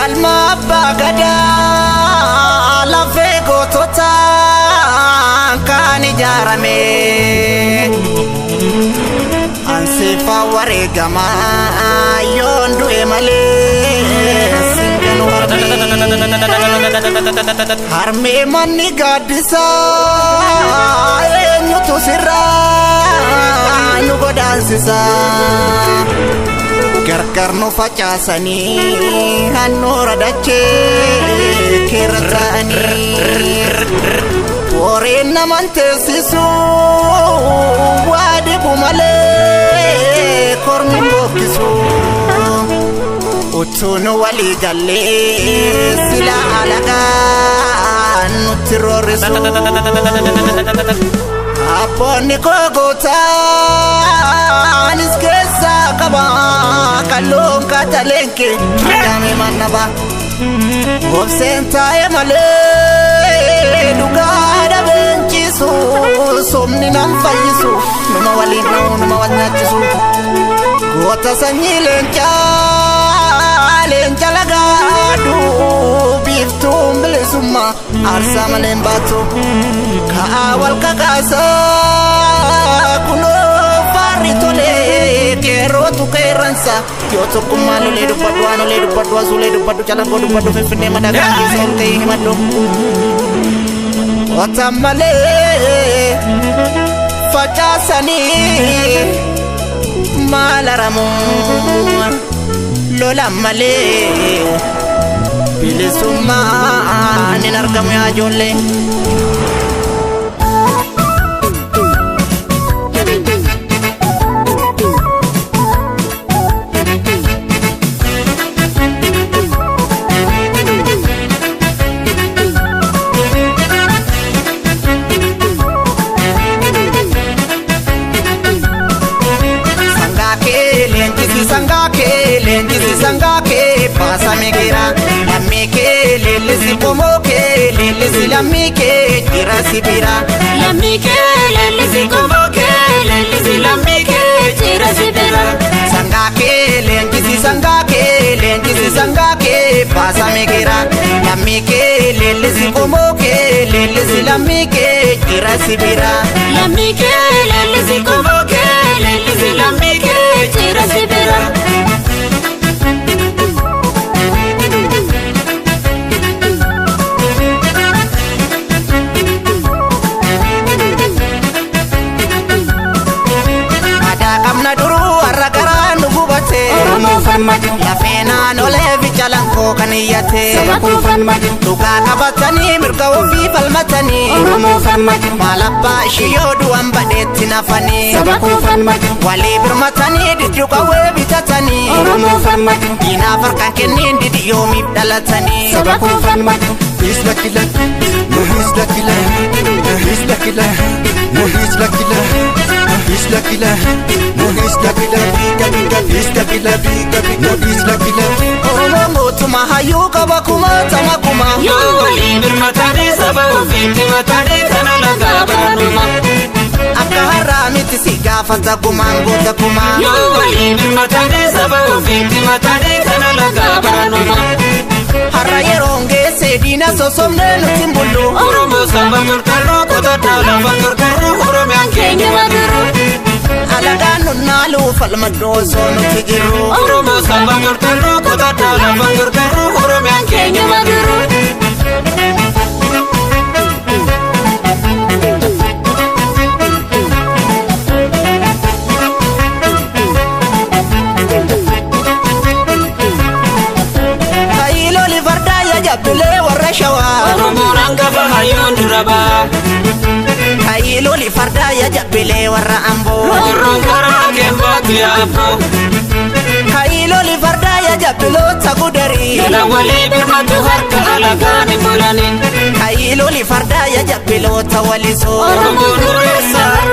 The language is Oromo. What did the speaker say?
Galma abbaa gadaa lafee goototaan kan ijaarame. Anseefaa wareegamaa yoon du'e malee singanu harmee. Harmee manni gaaddisaa eenyutu sirraa nu godaansisaa. Gargar nu facaasanii handhuura dachee keerra ta'anii. Warreen naman teessisu waa dhibu malee kormi bokkisu. Utuu nu walii gallee sila alagaan nutti roorrisu. Abboonni koo gootaanis keessaa qaba kalluun kataleenke adame mannaba. Obseen taa'e malee dhugaa dhabeen ciisu somni nan fayyisu numa waliin dha'u numa wal nyaachisu. Goota sanyii leencaa leenca lagaadhu biiftuun bilisummaa aarsaa malee hin baatu. Ka'aa wal kakaasaa kunoo faarri tolee qeerrootu qeerransa yoo tokkummaa lolee dubbadhu waan olee dubbadhu asuulee dubbadhu calaqqoo dubbadhu finfinnee madagaa keessa ol ka'ii himadhu. Qotan malee facaasanii maal aramoo lolan malee bilisummaan hin argamu yaa ijoollee. Sangaa kee leenjisi sangaa kee leenjisi sangaa kee baasame gira lammii kee leellisi qomoo kee leellisi lammii kee jira sibira. Lammii kee leellisi qomoo kee leellisi lammii kee jira sibira. Sangaa kee leenjisi sangaa kee leenjisi sangaa kee baasame gira lammii kee leellisi qomoo kee leellisi lammii kee jira sibira. Lammii kee leellisi qomoo kee leellisi lammii kee jira sibira. Aadaa qabna duruu har'a garaa nu gubate. Oromoo falmatu. Lafee naannolee fi calaqqoo kan iyyate. Saba koo falmatu. Dhugaa qabatanii mirga ofii falmatanii. Oromoo falmatu. Maal abbaa ishii yoo du'an badheetti nafanii. Saba koo falmatu. Walii birmatanii didduqawwee bitatanii. Oromoo falmatu. Diinaaf harkaan kenniin didi yoomiif dhalatanii. Saba koo falmatu. He's lucky luck, no he's lucky luck, he's lucky luck, no he's lucky luck, he's lucky luck, no he's lucky luck, he's lucky luck, no he's lucky luck. Oromoon gootummaa hayyuu qaba kumaatama kuma. Yoo walii birmatanii saba ofiitti matanii kana lagaa baranuma. Akka har'aa miti si gaafata gumaan goota kumaa. Yoo walii birmatanii saba ofiitti matanii kana lagaa baranuma. Har'a yeroon geesse diina sossobnee nuti hin bullu. Oromoo saba murtarroo qotattaa lafa gargaaruu Oromiyaan keenya madiru. Alagaan nun naaluu falmadhu osoo nuti jirru. Oromoo saba murtarroo qotattaa lafa gargaaruu Oromiyaan keenya madiru. Kaayiloli fardaa yaa jabbilee warra shawaa. Oromoon hangafa hayyoon dura ba'a. Kaayiloli fardaa yaa jabbilee warra amboo. Roorroon karaa keembaatu yaabboo. Kaayiloli fardaa yaa jabbiloota gudarii. Lola walii birmatu harka alagaan hin bulani. Kaayiloli fardaa yaa jabbiloota walisoo. Oromoon dureessa.